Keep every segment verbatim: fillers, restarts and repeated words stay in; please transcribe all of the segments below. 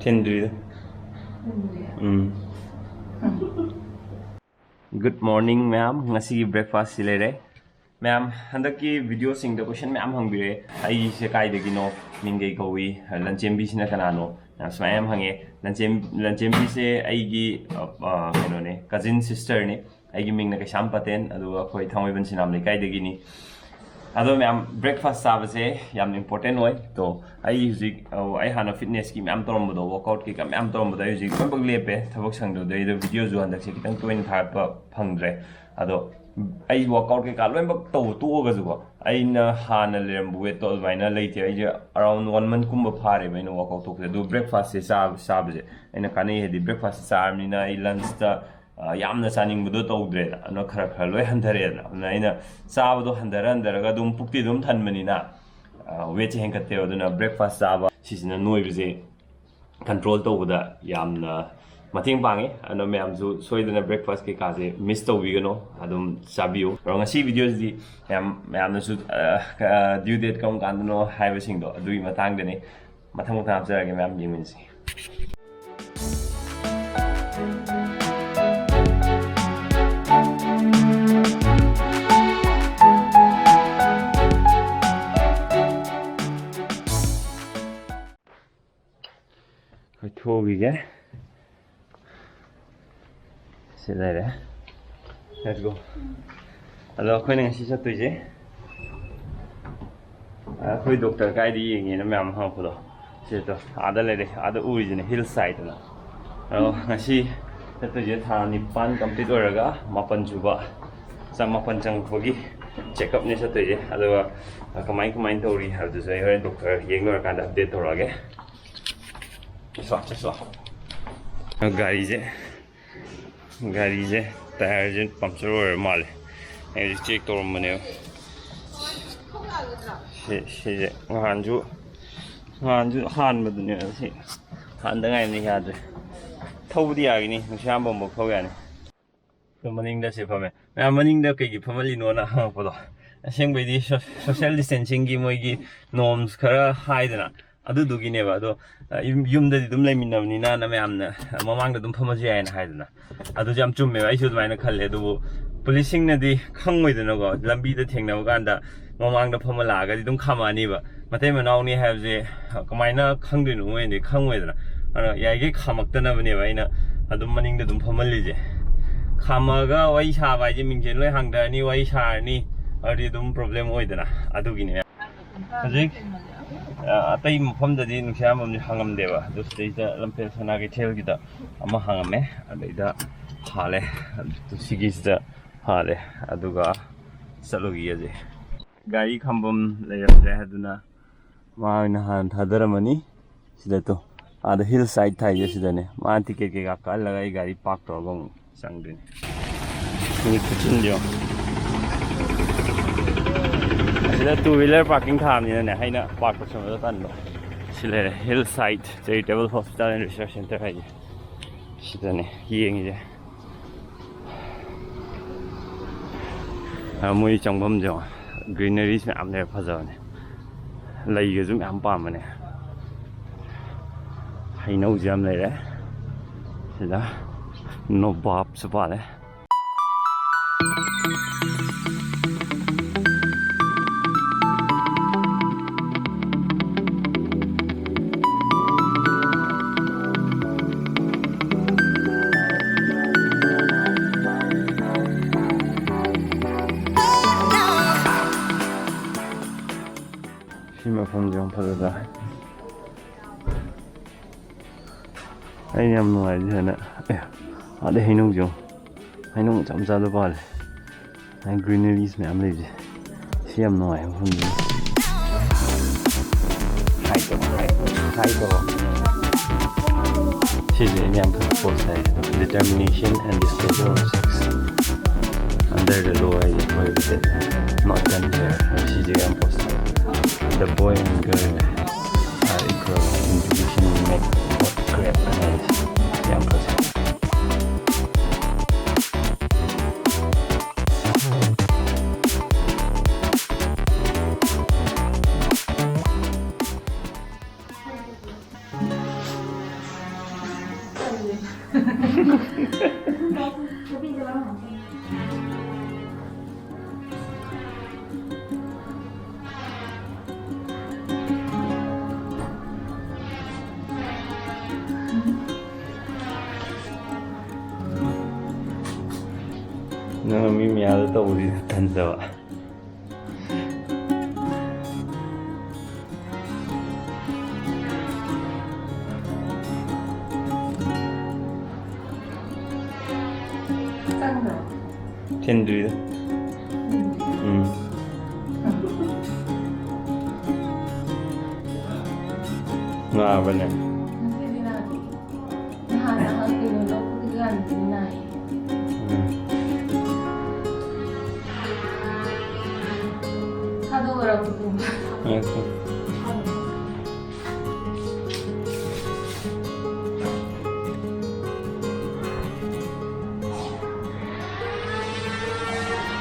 ꯆꯤꯟꯗ꯭ꯔꯤꯗ꯫ ꯎꯝ꯫ Good morning ꯃꯌꯥꯝ, ꯉꯁꯤꯒꯤ breakfast ꯁꯤ ꯂꯩꯔꯦ꯫ ꯃꯌꯥꯝ, ꯍꯟꯗꯛꯀꯤ ꯚꯤꯗꯤꯑꯣꯁꯤꯡꯗ ꯀꯣꯏꯁꯟ ꯃꯌꯥꯝ ꯍꯪꯕꯤꯔꯛꯑꯦ, ꯑꯩꯁꯦ ꯀꯥꯏꯗꯒꯤꯅꯣ, ꯃꯤꯡ ꯀꯩ ꯀꯧꯏ, ꯂꯟꯆꯦꯟꯕꯤꯁꯤꯅ ꯀꯅꯥꯅꯣ, ꯃꯌꯥꯝ ꯁꯨꯃꯥꯏꯅ ꯌꯥꯝ ꯍꯪꯉꯦ꯫ ꯂꯟꯆꯦꯟ-, ꯂꯟꯆꯦꯟꯕꯤꯁꯦ ꯑꯩꯒꯤ, ꯑ, ꯑ, ꯀꯩꯅꯣꯅꯦ, ꯀꯖꯤꯟ ꯁꯤꯁꯇꯔꯅꯤ꯫ ꯑꯩꯒꯤ ꯃꯤꯡꯅ ꯀꯩꯁꯥꯝ ꯄꯇꯦꯟ, ꯑꯗꯨꯒ ꯑꯩꯈꯣꯏ ꯊꯥꯡꯃꯩꯕꯟ ꯁꯤꯅꯥꯝ ꯂꯩꯀꯥꯏꯗꯒꯤꯅꯤ꯫ ꯑꯗꯣ ꯃꯌꯥꯝ, breakfast ꯆꯥꯕꯁꯦ ꯌꯥꯝꯅ important ꯑꯣꯏ꯫ ꯇꯣ, ꯑꯩ ꯍꯧꯖꯤꯛ, ꯑ, ꯑꯩ ꯍꯥꯟꯅ fitnessꯀꯤ ꯃꯌꯥꯝ ꯇꯧꯔꯝꯕꯗꯣ, workout ꯀꯩꯀꯥ ꯃꯌꯥꯝ ꯇꯧꯔꯝꯕꯗꯣ, ꯑꯩ ꯍꯧꯖꯤꯛ ꯂꯣꯏꯅꯃꯛ ꯂꯦꯞꯄꯦ, ꯊꯕꯛ ꯁꯪꯗꯕꯗꯩ꯫ ꯑꯗꯣ ꯚꯤꯗꯤꯑꯣꯁꯨ ꯍꯟꯗꯛꯁꯦ ꯈꯤꯇꯪ ꯇꯣꯏꯅ ꯊꯥꯒꯠꯄ ꯐꯪꯗ꯭ꯔꯦ꯫ ꯑꯗꯣ ꯑꯩ workout ꯀꯩꯀꯥ ꯂꯣꯏꯅꯃꯛ ꯇꯧꯕ ꯇꯣꯛꯑꯒꯁꯨꯀꯣ, ꯑꯩꯅ ꯍꯥꯟꯅ ꯂꯩꯔꯝꯕ weightꯇꯣ ꯑꯗꯨꯃꯥꯏꯅ ꯂꯩꯇꯦ꯫ ꯑꯩꯁꯦ around one monthꯀꯨꯝꯕ ꯐꯥꯔꯦꯕ ꯑꯩꯅ workout ꯇꯣꯛꯄꯁꯦ꯫ ꯑꯗꯣ breakfastꯁꯦ ꯆꯥꯕ-, ꯆꯥꯕꯁꯦ ꯑꯩꯅ ꯀꯥꯟꯅꯩ ꯍꯥꯏꯗꯤ, breakfastꯁꯦ ꯆꯥꯔꯕꯅꯤꯅ ꯑꯩ lunchꯇ, ꯑ, ꯌꯥꯝꯅ ꯆꯥꯅꯤꯡꯕꯗꯣ ꯇꯧꯗ꯭ꯔꯦꯗꯅ, ꯑꯗꯨꯅ ꯈꯔ ꯈꯔ ꯂꯣꯏ ꯍꯟꯊꯔꯛꯑꯦꯗꯅ꯫ ꯑꯗꯨꯅ ꯑꯩꯅ ꯆꯥꯕꯗꯣ ꯍꯟꯊꯔ ꯍꯟꯊꯔꯒ ꯑꯗꯨꯝ ꯄꯨꯛꯇꯤ ꯑꯗꯨꯝ ꯊꯟꯕꯅꯤꯅ, ꯑ, weightꯁꯦ ꯍꯦꯟꯒꯠꯇꯦꯕ꯫ ꯑꯗꯨꯅ breakfast ꯆꯥꯕ ꯁꯤꯁꯤꯅ ꯅꯣꯏꯕꯁꯦ control ꯇꯧꯕꯗ ꯌꯥꯝꯅ ꯃꯇꯦꯡ ꯄꯥꯡꯉꯤ꯫ ꯑꯗꯨꯅ ꯃꯌꯥꯝꯁꯨ ꯁꯣꯏꯗꯅ breakfast ꯀꯩꯀꯥꯁꯦ miss ꯇꯧꯕꯤꯒꯅꯨ, ꯑꯗꯨꯝ ꯆꯥꯕꯤꯌꯨ꯫ ꯑꯗꯣ ꯉꯁꯤ ꯚꯤꯗꯤꯑꯣꯁꯤꯗꯤ ꯃꯌꯥꯝ, ꯃꯌꯥꯝꯅꯁꯨ, ꯑ, ꯑ, due date ꯀꯔꯝ ꯀꯥꯟꯗꯅꯣ ꯍꯥꯏꯕꯁꯤꯡꯗꯣ ꯑꯗꯨꯒꯤ ꯃꯇꯥꯡꯗꯅꯤ꯫ ꯃꯊꯪ ꯃꯊꯪ ꯍꯥꯞꯆꯔꯛꯑꯒꯦ, ꯃꯌꯥꯝ ꯌꯦꯡꯃꯤꯟꯅꯁꯤ꯫ ꯑꯩꯈꯣꯏ ꯊꯣꯛꯈꯤꯒꯦ꯫ ꯁꯤ ꯂꯩꯔꯦ꯫ Let's go. ꯑꯗꯣ ꯑꯩꯈꯣꯏꯅ ꯉꯁꯤ ꯆꯠꯇꯣꯏꯁꯦ, ꯑꯩꯈꯣꯏ ꯗꯣꯛꯇꯔ ꯀꯥꯏꯗ ꯌꯦꯡꯉꯦꯅ ꯃꯌꯥꯝ ꯍꯪꯉꯛꯄꯗꯣ, ꯁꯤꯗ ꯑꯥꯗ ꯂꯩꯔꯦ, ꯑꯥꯗ ꯎꯔꯤꯁꯤꯅꯦ, ꯍꯤꯜ ꯁꯥꯏꯠꯇꯅ꯫ ꯑꯗꯣ ꯉꯁꯤ ꯆꯠꯇꯣꯏꯁꯦ ꯊꯥ ꯅꯤꯄꯥꯟ complete ꯑꯣꯏꯔꯒ ꯃꯥꯄꯟ ꯁꯨꯕ, ꯆ-, ꯃꯥꯄꯟ ꯆꯪꯉꯛꯄꯒꯤ check-upꯅꯦ ꯆꯠꯇꯣꯏꯁꯦ꯫ ꯑꯗꯨꯒ ꯀꯃꯥꯏ ꯀꯃꯥꯏꯅ ꯇꯧꯔꯤ ꯍꯥꯏꯕꯗꯨꯁꯨ ꯑꯩ ꯍꯣꯔꯦꯟ ꯗꯣꯛꯇꯔ ꯌꯦꯡ ꯂꯣꯏꯔꯀꯥꯟꯗ update ꯇꯧꯔꯛꯑꯒꯦ꯫ ꯆꯠꯁꯤ ꯂꯥꯎ, ꯆꯠꯁꯤ ꯂꯥꯎ꯫ ꯒꯥꯔꯤꯁꯦ, ꯒꯥꯔꯤꯁꯦ tyreꯁꯦ puncture ꯑꯣꯏꯔ ꯃꯥꯜꯂꯦ꯫ ꯑꯩ ꯍꯧꯖꯤꯛ check ꯇꯧꯔꯝꯕꯅꯦꯕ꯫ ꯁꯤ, ꯁꯤꯁꯦ ꯅꯍꯥꯟꯁꯨ, ꯅꯍꯥꯟꯁꯨ ꯍꯥꯟꯕꯗꯨꯅꯦ, ꯁꯤ ꯍꯥꯟꯗ ꯉꯥꯏꯔꯤꯕꯅꯤ, ꯌꯥꯗ꯭ꯔꯦ꯫ ꯊꯧꯕꯗꯤ ꯌꯥꯒꯤꯅꯤ, ꯅꯨꯡꯁꯤꯠ ꯍꯥꯟꯕꯝꯐꯥꯎ ꯊꯧ ꯌꯥꯅꯤ꯫ ꯑꯗꯨ ꯃꯅꯤꯡꯗ ꯁꯤ ꯐꯝꯃꯦ꯫ ꯃꯌꯥꯝ ꯃꯅꯤꯡꯗ ꯀꯩꯒꯤ ꯐꯝꯍꯜꯂꯤꯅꯣꯅ ꯍꯪꯉꯛꯄꯗꯣ, ꯑꯁꯦꯡꯕꯩꯗꯤ ꯁꯣ-, social distancingꯒꯤ ꯃꯣꯏꯒꯤ norms ꯈꯔ ꯍꯥꯏꯗꯅ, ꯑꯗꯨꯗꯨꯒꯤꯅꯦꯕ꯫ ꯑꯗꯣ ꯑ, ꯌꯨꯝ- ꯌꯨꯝꯗꯗꯤ ꯑꯗꯨꯝ ꯂꯩꯃꯤꯟꯅꯕꯅꯤꯅ ꯅ ꯃꯌꯥꯝꯅ ꯃꯃꯥꯡꯗ ꯑꯗꯨꯝ ꯐꯝꯃꯁꯨ ꯌꯥꯏꯅ ꯍꯥꯏꯗꯅ꯫ ꯑꯗꯨꯁꯨ ꯌꯥꯝ ꯆꯨꯝꯃꯦꯕ, ꯑꯩꯁꯨ ꯑꯗꯨꯃꯥꯏꯅ ꯈꯜꯂꯦ꯫ ꯑꯗꯨꯕꯨ ꯄꯨꯂꯤꯁꯁꯤꯡꯅꯗꯤ ꯈꯪꯉꯣꯏꯗꯅꯀꯣ, ꯂꯝꯕꯤꯗ ꯊꯦꯡꯅꯕ ꯀꯥꯟꯗ ꯃꯃꯥꯡꯗ ꯐꯝꯃ ꯂꯥꯛꯑꯒꯗꯤ ꯑꯗꯨꯝ ꯈꯥꯝꯃꯛꯑꯅꯤꯕ꯫ ꯃꯇꯩ ꯃꯅꯥꯎꯅꯤ ꯍꯥꯏꯕꯁꯦ ꯀꯃꯥꯏꯅ ꯈꯪꯗꯣꯏꯅꯣ? ꯃꯣꯏꯅꯗꯤ ꯈꯪꯉꯣꯏꯗꯅ꯫ ꯑꯗꯨꯅ ꯌꯥꯔꯤꯈꯩ ꯈꯥꯝꯃꯛꯇꯅꯕꯅꯦꯕ ꯑꯩꯅ ꯑꯗꯨꯝ ꯃꯅꯤꯡꯗ ꯑꯗꯨꯝ ꯐꯝꯍꯜꯂꯤꯁꯦ꯫ ꯈꯥꯝꯃꯛꯑꯒ ꯋꯥꯔꯤ ꯁꯥꯕ ꯍꯥꯏꯁꯦ ꯃꯤꯡꯁꯦꯜ ꯂꯣꯏ ꯍꯥꯡꯗꯔꯅꯤ, ꯋꯥꯔꯤ ꯁꯥꯔꯅꯤ, ꯑꯗꯨꯗꯤ ꯑꯗꯨꯝ ꯄ꯭ꯔꯣꯕ꯭ꯂꯦꯝ ꯑꯣꯏꯗꯅ꯫ ꯑꯗꯨꯒꯤꯅꯦ꯫ ꯍꯧꯖꯤꯛ ꯑ, ꯑꯇꯩ ꯃꯐꯝꯗꯗꯤ ꯅꯨꯡꯁꯤꯠ ꯍꯥꯟꯐꯝꯁꯦ ꯍꯥꯡꯉꯝꯗꯦꯕ꯫ ꯑꯗꯨ ꯁꯤꯗꯩꯗ ꯂꯝꯐꯦꯜ ꯁꯅꯥ ꯀꯩꯊꯦꯜꯒꯤꯗ ꯑꯃ ꯍꯥꯡꯉꯝꯃꯦ꯫ ꯑꯗꯩꯗ ꯍꯥꯜꯂꯦ꯫ ꯑꯗꯨ ꯁꯤꯒꯤꯁꯤꯗ ꯍꯥꯜꯂꯦ꯫ ꯑꯗꯨꯒ ꯆꯠꯂꯨꯈꯤꯒꯦ ꯍꯧꯖꯤꯛ꯫ ꯒꯥꯔꯤ ꯈꯥꯝꯐꯝ ꯂꯩꯔꯝꯗ꯭ꯔꯦ꯫ ꯑꯗꯨꯅ ꯃꯥ ꯑꯣꯏꯅ ꯍꯥꯟꯅ ꯊꯥꯗꯔꯝꯃꯅꯤ꯫ ꯁꯤꯗ ꯇꯣ꯫ ꯑꯥꯗ ꯍꯤꯜ ꯁꯥꯏꯠ ꯊꯥꯏꯁꯦ ꯁꯤꯗꯅꯦ꯫ ꯃꯥ ꯇꯤꯀꯦꯠ ꯀꯩꯀꯥ ꯀꯛꯍꯜꯂꯒ ꯑꯩ ꯒꯥꯔꯤ ꯄꯥꯔꯛ ꯇꯧꯔꯒ ꯑꯃꯨꯛ ꯆꯪꯗꯣꯏꯅꯦ꯫ ꯃꯤ ꯈꯨꯆꯤꯟꯗꯣ ꯌꯦꯡꯉꯣ꯫ ꯑꯁꯤꯗ two wheeler parking ꯊꯥꯕꯅꯤꯅꯅꯦ, ꯑꯩꯅ ꯄꯥꯔꯛ ꯇꯧꯁꯟꯕꯗꯣ ꯇꯟꯕ꯫ ꯁꯤ ꯂꯩꯔꯦ, Hillside Charitable Hospital and Research Center ꯍꯥꯏꯁꯦ꯫ ꯁꯤꯗꯅꯦ ꯌꯦꯡꯉꯤꯁꯦ꯫ ꯑ, ꯃꯣꯏ ꯆꯪꯐꯝꯁꯦ ꯌꯦꯡꯉꯣ꯫ Greeneries ꯃꯌꯥꯝ ꯂꯩꯔꯦ, ꯐꯖꯕꯅꯦ꯫ ꯂꯩꯒꯁꯨ ꯃꯌꯥꯝ ꯄꯥꯟꯕꯅꯦ꯫ ꯍꯩꯅꯧꯁꯨ ꯌꯥꯝ ꯂꯩꯔꯦ꯫ ꯁꯤꯗ ꯅꯣꯕꯥꯞꯁꯨ ꯄꯥꯜꯂꯦ꯫ ꯁꯤ ꯃꯐꯝꯁꯦ ꯌꯥꯝ ꯐꯖꯗ꯭ꯔꯥ? ꯑꯩꯅ ꯌꯥꯝ ꯅꯨꯡꯉꯥꯏꯔꯤꯁꯦ ꯍꯥꯏꯅ, ꯑꯦ, ꯑꯥꯗꯩ ꯍꯩꯅꯧꯁꯦ ꯌꯦꯡꯉꯣ꯫ ꯍꯩꯅꯧ ꯃꯆꯥ ꯃꯆꯥꯗꯣ ꯄꯥꯜꯂꯦ꯫ ꯍꯥꯏ, greeneries ꯃꯌꯥꯝ ꯂꯩꯕꯁꯦ꯫ ꯁꯤ ꯌꯥꯝ ꯅꯨꯡꯉꯥꯏꯕ ꯃꯐꯝꯅꯤ꯫ ꯍꯥꯏ ꯇꯧꯔꯣ, ꯍꯥꯏ ꯇꯧꯔꯣ, ꯍꯥꯏ ꯇꯧꯔꯣ꯫ ꯁꯤꯁꯦ ꯑꯩꯅ ꯌꯥꯝ ꯐꯖꯅ post ꯇꯥꯏ꯫ Determination and disclosure of sex under the law ꯍꯥꯏꯁꯦ prohibited, not done here꯫ ꯁꯤꯁꯦ ꯌꯥꯝ post ꯇꯥꯏ꯫ The boy and girl are equal in position, make what grab ꯍꯥꯏꯁꯦ ꯌꯥꯝ ꯐꯖꯩ꯫ ꯅꯪ ꯃꯤ ꯃꯌꯥꯝꯗ ꯇꯧꯕꯗꯤ ꯇꯟꯗꯕ꯫ ꯆꯪꯗ꯭ꯔꯣ? ꯊꯤꯟꯗ꯭ꯔꯤꯗ꯫ ꯎꯝ꯫ ꯉꯥꯕꯅꯦ꯫ ꯉꯁꯤꯗꯤ ꯅꯥꯗꯦ꯫ ꯅꯍꯥꯟ ꯅꯍꯥꯟ ꯀꯩꯅꯣ ꯂꯧꯕꯗꯤ ꯌꯥꯝꯅꯗꯤ ꯅꯥꯏ꯫ ꯎꯝ꯫ ꯊꯥꯗꯣꯛꯎꯔꯕ ꯄꯨꯡ? ꯉꯥꯏꯈꯣ꯫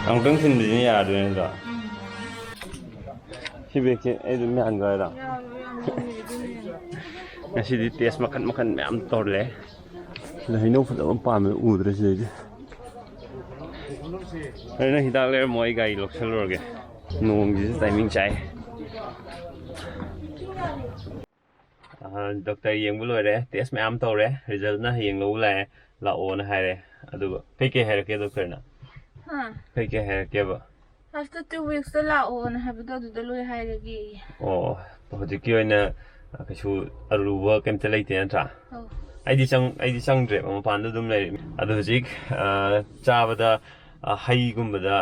ꯑꯃꯨꯛꯇꯪ ꯊꯤꯟꯕꯁꯤꯅ ꯌꯥꯗꯣꯏ ꯅꯠꯇ꯭ꯔꯣ? ꯎꯝ꯫ ꯁꯤ ꯕꯦꯒꯁꯦ ꯑꯩ ꯑꯗꯨꯝ ꯌꯥꯍꯟꯈ꯭ꯔꯣ ꯍꯥꯏꯔꯣ? ꯌꯥꯔꯣꯏ, ꯌꯥꯝ ꯂꯨꯝꯃꯦ, ꯑꯗꯨꯅꯦ꯫ ꯉꯁꯤꯗꯤ ꯇꯦꯁ ꯃꯈꯟ ꯃꯈꯟ ꯃꯌꯥꯝ ꯇꯧꯔꯦ꯫ ꯁꯤꯗ ꯍꯩꯅꯧ ꯐꯖꯕ ꯑꯃ ꯄꯥꯝꯃꯦ, ꯎꯗ꯭ꯔꯦ ꯁꯤꯗꯩꯗꯤ꯫ ꯑꯗꯨꯅ ꯍꯤꯗꯥꯛ ꯂꯩꯔꯝꯃꯣ, ꯑꯩ ꯒꯥꯔꯤ ꯂꯧꯁꯜꯂꯨꯔꯒꯦ꯫ ꯅꯣꯡꯁꯤꯁꯨ ꯇꯥꯏꯃꯤꯡ ꯆꯥꯏ꯫ ꯑꯍ, ꯗꯣꯛꯇꯔ ꯌꯦꯡꯕ ꯂꯣꯏꯔꯦ, ꯇꯦꯁ ꯃꯌꯥꯝ ꯇꯧꯔꯦ, ꯔꯤꯖꯜꯅ ꯍꯌꯦꯡ ꯂꯧꯕ ꯂꯥꯛꯑꯦ, ꯂꯥꯛꯑꯣꯅ ꯍꯥꯏꯔꯦ꯫ ꯑꯗꯨꯒ ꯀꯩꯀꯩ ꯍꯥꯏꯔꯛꯀꯦ ꯗꯣꯛꯇꯔꯅ? ꯍꯥ? ꯀꯩꯀꯩ ꯍꯥꯏꯔꯛꯀꯦꯕ? After two weeks ꯂꯥꯛꯑꯣꯅ ꯍꯥꯏꯕꯗꯣ ꯑꯗꯨꯗ ꯂꯣꯏ ꯍꯥꯏꯔꯒꯦ꯫ ꯑꯣ, ꯍꯧꯖꯤꯛꯀꯤ ꯑꯣꯏꯅ ꯀꯩꯁꯨ ꯑꯔꯨꯕ ꯀꯩꯝꯇ ꯂꯩꯇꯦ ꯅꯠꯇ꯭ꯔꯥ? ꯑꯧ꯫ ꯑꯩꯗꯤ ꯆꯪ-, ꯑꯩꯗꯤ ꯆꯪꯗ꯭ꯔꯦꯕ, ꯃꯄꯥꯟꯗ ꯑꯗꯨꯝ ꯂꯩꯔꯦ꯫ ꯑꯗꯣ ꯍꯧꯖꯤꯛ, ꯑ, ꯆꯥꯕꯗ, ꯑ, ꯍꯩꯒꯨꯝꯕꯗ,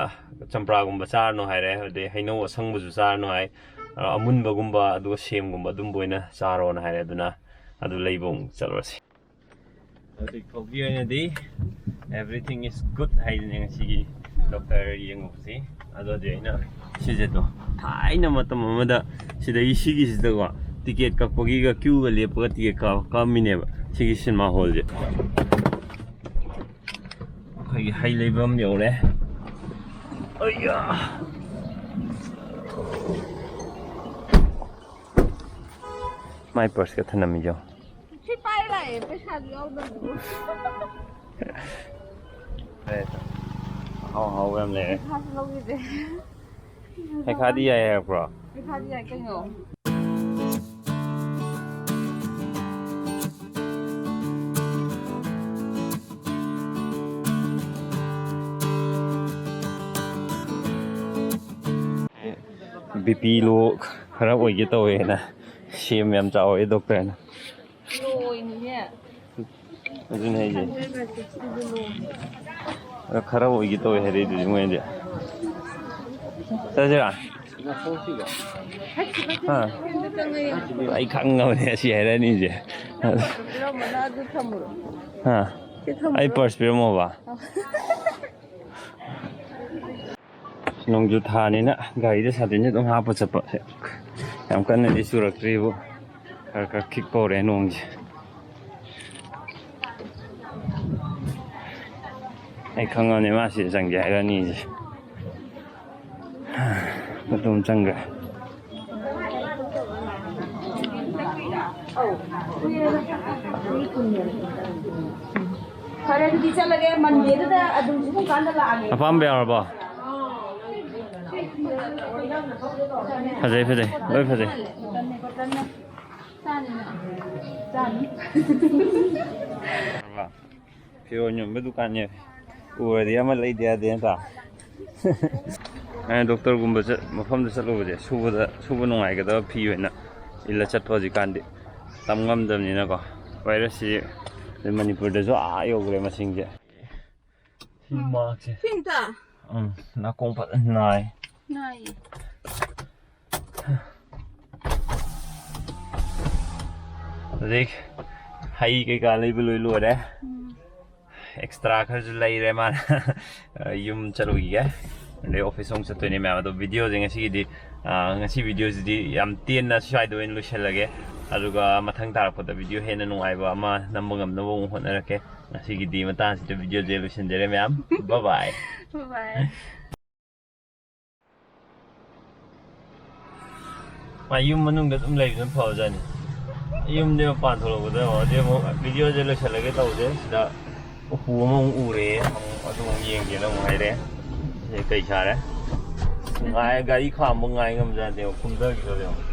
ꯆꯝꯄ꯭ꯔꯥꯒꯨꯝꯕ ꯆꯥꯔꯅꯨ ꯍꯥꯏꯔꯦ, ꯑꯗꯩ ꯍꯩꯅꯧ ꯑꯁꯪꯕꯁꯨ ꯆꯥꯔꯅꯨ ꯍꯥꯏ, ꯑ, ꯑꯃꯨꯟꯕꯒꯨꯝꯕ ꯑꯗꯨꯒ ꯁꯦꯝꯒꯨꯝꯕ ꯑꯗꯨꯝꯕ ꯑꯣꯏꯅ ꯆꯥꯔꯣꯅ ꯍꯥꯏꯔꯦ꯫ ꯑꯗꯨꯅ ꯑꯗꯨ ꯂꯩꯕ ꯑꯃꯨꯛ ꯆꯠꯂꯨꯔꯁꯤ꯫ ꯍꯧꯖꯤꯛ ꯐꯥꯎꯒꯤ ꯑꯣꯏꯅꯗꯤ everything is good ꯍꯥꯏꯗꯨꯅꯦ ꯉꯁꯤꯒꯤ ꯗꯣꯛꯇꯔ ꯌꯦꯡꯉꯨꯕꯁꯤ꯫ ꯑꯗꯨꯗꯤ ꯑꯩꯅ ꯁꯤꯁꯦ ꯇꯣ, ꯊꯥꯏꯅ ꯃꯇꯝ ꯑꯃꯗ ꯁꯤꯗꯒꯤ ꯁꯤꯒꯤꯁꯤꯗꯀꯣ ꯇꯤꯀꯦꯠ ꯀꯛꯄꯒꯤꯒ ꯀ꯭ꯌꯨꯒ ꯂꯦꯞꯄꯒ ꯇꯤꯀꯦꯠ ꯀꯛ-, ꯀꯛꯑꯝꯃꯤꯅꯦꯕ ꯁꯤꯒꯤ ꯁꯤꯅꯦꯃꯥ ꯍꯣꯜꯁꯦ꯫ ꯑꯩꯈꯣꯏꯒꯤ ꯍꯩ ꯂꯩꯕ ꯑꯃ ꯌꯧꯔꯦ꯫ ꯑꯩꯌꯥ! ꯃꯥꯏ ꯄꯔꯁꯀ ꯊꯅꯝꯃꯤꯖꯣ꯫ ꯁꯤ ꯄꯥꯏꯔ ꯂꯥꯛꯑꯦ꯫ ꯑꯦ, ꯄꯩꯁꯥꯗꯤ ꯌꯥꯎꯗꯕꯗꯨꯕꯨ꯫ ꯑꯍꯥꯎ ꯑꯍꯥꯎꯕ ꯌꯥꯝ ꯂꯩꯔꯦ꯫ ꯄꯩꯁꯥꯁꯨ ꯂꯧꯈꯤꯗꯦ꯫ ꯍꯩꯈꯥꯗꯤ ꯌꯥꯏ ꯍꯥꯏꯔꯛꯄ꯭ꯔꯣ? ꯄꯩꯁꯥꯗꯤ ꯌꯥꯏ ꯀꯩꯅꯣ꯫ ꯕꯤ ꯄꯤ ꯂꯣ ꯈꯔ ꯑꯣꯏꯒꯦ ꯇꯧꯋꯦꯅ ꯁꯦꯝ ꯌꯥꯝ ꯆꯥꯎꯋꯦ ꯗꯣꯛꯇꯔꯅ꯫ ꯂꯣꯏꯅꯤꯅꯦ꯫ ꯑꯗꯨꯅꯦ ꯍꯥꯏꯁꯦ꯫ ꯑꯗꯣ ꯈꯔ ꯑꯣꯏꯒꯦ ꯇꯧꯋꯦ ꯍꯥꯏꯔꯛꯏꯗꯨꯗꯤ ꯃꯣꯏꯅꯗꯤ꯫ ꯆꯠꯁꯤꯔꯥ? ꯍꯥ? ꯑꯩ ꯈꯪꯉꯕꯅꯦ ꯑꯁꯤ ꯍꯥꯏꯔꯛꯑꯅꯤꯁꯦ꯫ ꯄꯤꯔꯝꯕꯅ ꯑꯗꯨ ꯊꯝꯃꯨꯔꯣ꯫ ꯍꯥ? ꯁꯤ ꯊꯝꯃꯨꯔꯣ꯫ ꯑꯩ ꯄꯔꯁ ꯄꯤꯔꯝꯃꯣꯕ꯫ ꯅꯣꯡꯖꯨ ꯊꯥꯅꯤꯅ ꯒꯥꯔꯤꯗ ꯁꯥꯇꯤꯟꯁꯦ ꯑꯗꯨꯝ ꯍꯥꯞꯄ ꯆꯠꯄ꯫ ꯌꯥꯝ ꯀꯟꯅꯗꯤ ꯆꯨꯔꯛꯇ꯭ꯔꯤꯕꯨ ꯈꯔ ꯈꯔ ꯈꯤꯛꯄ ꯍꯧꯔꯦ ꯅꯣꯡꯁꯦ꯫ ꯑꯩ ꯈꯪꯉꯕꯅꯦ ꯃꯥ ꯁꯤꯗ ꯆꯪꯒꯦ ꯍꯥꯏꯔꯛꯑꯅꯤꯁꯦ꯫ ꯑꯗꯨꯝ ꯆꯪꯈ꯭ꯔꯦ꯫ ꯐꯔꯦ, ꯑꯗꯨꯗꯤ ꯆꯠꯂꯒꯦ꯫ ꯃꯟꯗꯦꯗꯨꯗ ꯑꯗꯨꯝ ꯁꯤꯒꯨꯝ ꯀꯥꯟꯗ ꯂꯥꯛꯑꯒꯦ꯫ ꯑꯄꯥꯝꯕ ꯌꯥꯎꯔꯕꯣ? ꯐꯖꯩ ꯐꯖꯩ, ꯂꯣꯏ ꯐꯖꯩ꯫ ꯐꯤꯔꯣꯟ ꯌꯣꯟꯕ ꯗꯨꯀꯥꯟꯅꯦ꯫ ꯎꯔꯗꯤ ꯑꯃ ꯂꯩꯗ ꯌꯥꯗꯦ ꯅꯠꯇ꯭ꯔꯥ? ꯑꯩꯅ ꯗꯣꯛꯇꯔꯒꯨꯝꯕ ꯆꯠ- ꯃꯐꯝꯗ ꯆꯠꯂꯨꯕꯁꯦ, ꯁꯨꯕꯗ ꯁꯨꯕ ꯅꯨꯡꯉꯥꯏꯒꯗꯕ ꯐꯤ ꯑꯣꯏꯅ ꯏꯜꯂ ꯆꯠꯄ꯫ ꯍꯧꯖꯤꯛꯀꯥꯟꯗꯤ ꯇꯝ ꯉꯝꯗꯕꯅꯤꯅꯀꯣ꯫ ꯚꯥꯏꯔꯁꯁꯤ ꯃꯅꯤꯄꯨꯔꯗꯁꯨ ꯑꯥ ꯌꯧꯈ꯭ꯔꯦ ꯃꯁꯤꯡꯁꯦ꯫ ꯁꯤ ꯃꯥꯔꯛꯁꯦ꯫ ꯁꯤ ꯑꯝꯇ ꯎꯝ, ꯅꯥꯀꯣꯡ ꯐꯖꯅ ꯅꯥꯏ꯫ ꯅꯥꯏꯌꯦ꯫ ꯍꯧꯖꯤꯛ ꯍꯩ ꯀꯩꯀꯥ ꯂꯩꯕ ꯂꯣꯏ ꯂꯣꯏꯔꯦ꯫ ꯎꯝ꯫ ꯑꯦꯛꯁꯇ꯭ꯔꯥ ꯈꯔꯁꯨ ꯂꯩꯔꯦ ꯃꯥꯅ꯫ ꯌꯨꯝ ꯆꯠꯂꯨꯈꯤꯒꯦ꯫ ꯑꯗꯩ ꯑꯣꯐꯤꯁ ꯑꯃꯨꯛ ꯆꯠꯇꯣꯏꯅꯦ ꯃꯌꯥꯝ꯫ ꯑꯗꯣ ꯚꯤꯗꯤꯑꯣꯁꯦ ꯉꯁꯤꯒꯤꯗꯤ, ꯑ, ꯉꯁꯤ ꯚꯤꯗꯤꯑꯣꯁꯤꯗꯤ ꯌꯥꯝ ꯇꯦꯟꯅ ꯁ꯭ꯋꯥꯏꯗ ꯑꯣꯏꯅ ꯂꯣꯏꯁꯤꯜꯂꯒꯦ꯫ ꯑꯗꯨꯒ ꯃꯊꯪ ꯇꯥꯔꯛꯄꯗ ꯚꯤꯗꯤꯑꯣ ꯍꯦꯟꯅ ꯅꯨꯡꯉꯥꯏꯕ ꯑꯃ ꯅꯝꯕ ꯉꯝꯅꯕ ꯑꯃꯨꯛ ꯍꯣꯠꯅꯔꯛꯀꯦ꯫ ꯉꯁꯤꯒꯤꯗꯤ ꯃꯇꯥꯡꯁꯤꯗ ꯚꯤꯗꯤꯑꯣꯁꯦ ꯂꯣꯏꯁꯤꯟꯖꯔꯦ ꯃꯌꯥꯝ꯫ ꯕꯥꯏ ꯕꯥꯏ꯫ ꯕꯥꯏ꯫ ꯃꯥ ꯌꯨꯝ ꯃꯅꯨꯡꯗ ꯑꯗꯨꯝ ꯂꯩꯕꯅ ꯐꯕꯖꯥꯠꯅꯤ꯫ ꯌꯨꯝꯗꯩ ꯃꯄꯥꯟ ꯊꯣꯛꯂꯛꯄꯗ ꯑꯗꯩ ꯑꯃꯨꯛ ꯚꯤꯗꯤꯑꯣꯁꯦ ꯂꯣꯏꯁꯤꯜꯂꯒꯦ ꯇꯧꯁꯦ꯫ ꯁꯤꯗ ꯎꯄꯨ ꯑꯃꯃꯨꯛ ꯎꯔꯦ꯫ ꯑꯃꯨꯛ ꯑꯗꯨ ꯑꯃꯨꯛ ꯌꯦꯡꯒꯦꯅ ꯑꯃꯨꯛ ꯍꯥꯏꯔꯦ꯫ ꯁꯤ ꯀꯩ ꯁꯥꯔꯦ? ꯉꯥꯏ ꯒꯥꯔꯤ ꯈꯥꯝꯕ ꯉꯥꯏ ꯉꯝꯖꯗꯦꯕ꯫ ꯀꯨꯝꯊꯈꯤꯗꯣꯔꯦ ꯑꯃꯨꯛ꯫